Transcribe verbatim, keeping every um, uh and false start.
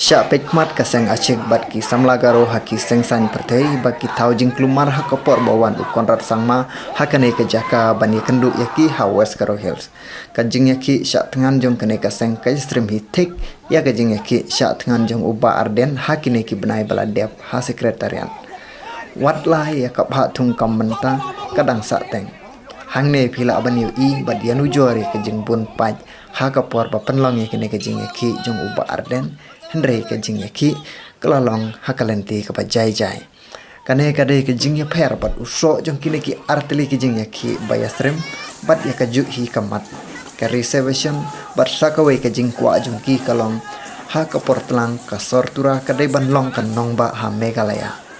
Shah peit khmat ka seng Achik bad ki samla Garo ha ki seng saiñ pyrthei ba ki thaw jingkulmar ha ka por ba wan u Conrad Sangma ha kane ka jaka ban ïakynduh ïa ki ha West Garo Hills. Ka jingïakhih shah thngan jong kane ka seng ka ïasyriem hi thik ïa ka jingïakhih shah thngan jong u Bah Ardent ha kine ki bnai ba la dep ha Secretariat. Wat la ïa ka bhah thung kam mynta ka dang sah teng. Hangne phi lah ban ïohi bad ïanujor ïa ka jingbun paid ha ka por ba pynlong ïa kane ka jingïakhih jong u Bah Ardent, hynrei ka jingïakhih ka la long ha ka lynti kaba jai jai. Kane ka dei ka jingïapher bad u soh jong kine ki artylli ki jingïakhih ba ïasyriem bad ïa kajuh hi ka mat, ka reservation bad sa kawei ka jingkwah jong ki ka long ha ka por tlang ka sor Tura ka dei ban long ka nongbah ha Meghalaya.